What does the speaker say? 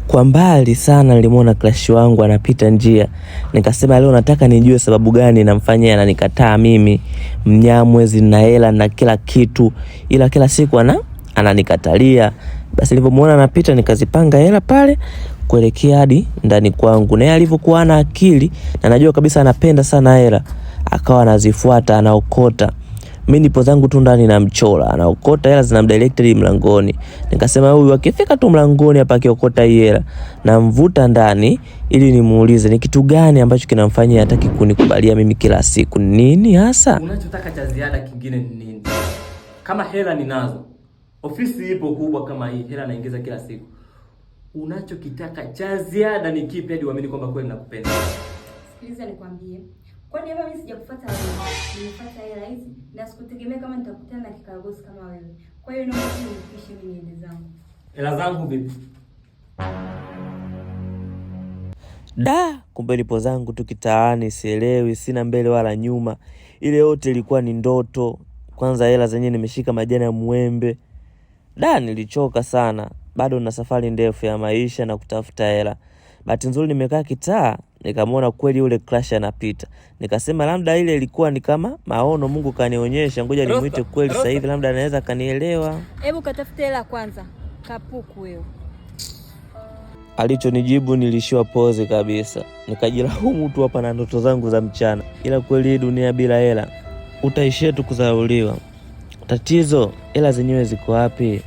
Kwa mbali sana nilimwona crush wangu anapita njia, nikasema leo nataka nijue sababu gani namfanyia ananikataa mimi, Mnyamwezi na hela na kila kitu, ila kila siku ananikatalia. Basi nilivyomuona anapita, nikazipanga hela pale kuelekea hadi ndani kwangu, na yeye alivyokuwa ana akili na najua kabisa anapenda sana hela, akawa anazifuata anaokota. Mimi nipo zangu tu ndani na mchola, anaokota hela zinamdirect hadi mlangoni. Nikasema huyu akifika tu mlangoni hapa akiokota hii hela, namvuta ndani ili nimuulize ni kitu gani ambacho kinamfanya hataki kunikubalia mimi kila siku, nini hasa? Unachotaka cha ziada kingine ni nini? Kama hela ninazo, ofisi ipo kubwa kama hii, hela naingiza kila siku. Unachokitaka cha ziada ni kipi hadi uamini kwamba kweli nakupenda? Sikiliza nikwambie. Kwani hapa mimi sijakufuata wewe. Nimefuata hela hizi na sikutegemea kama nitakutana na kikaragosi kama wewe. Kwa hiyo naomba tu unipishe mimi niende zangu. Hela zangu vipi? Da, kumbe nipo zangu tu kitaani, sielewi, sina mbele wala nyuma. Ile yote ilikuwa ni ndoto. Kwanza hela zenyewe nimeshika majani ya muembe. Da, nilichoka sana. Bado na safari ndefu ya maisha na kutafuta hela. Bahati nzuri nimekaa kitaa, nikamwona kweli yule crush anapita. Nikasema labda ile ilikuwa ni kama maono Mungu kanionyesha, ngoja nimuite kweli sasa hivi labda anaweza kanielewa. Hebu katafute hela kwanza. Kapuku wewe. Alichonijibu nilishiwa pozi kabisa, nikajilaumu tu hapa na ndoto zangu za mchana. Ila kweli hii dunia bila hela utaishia tu kudharauliwa. Tatizo hela zenyewe ziko wapi?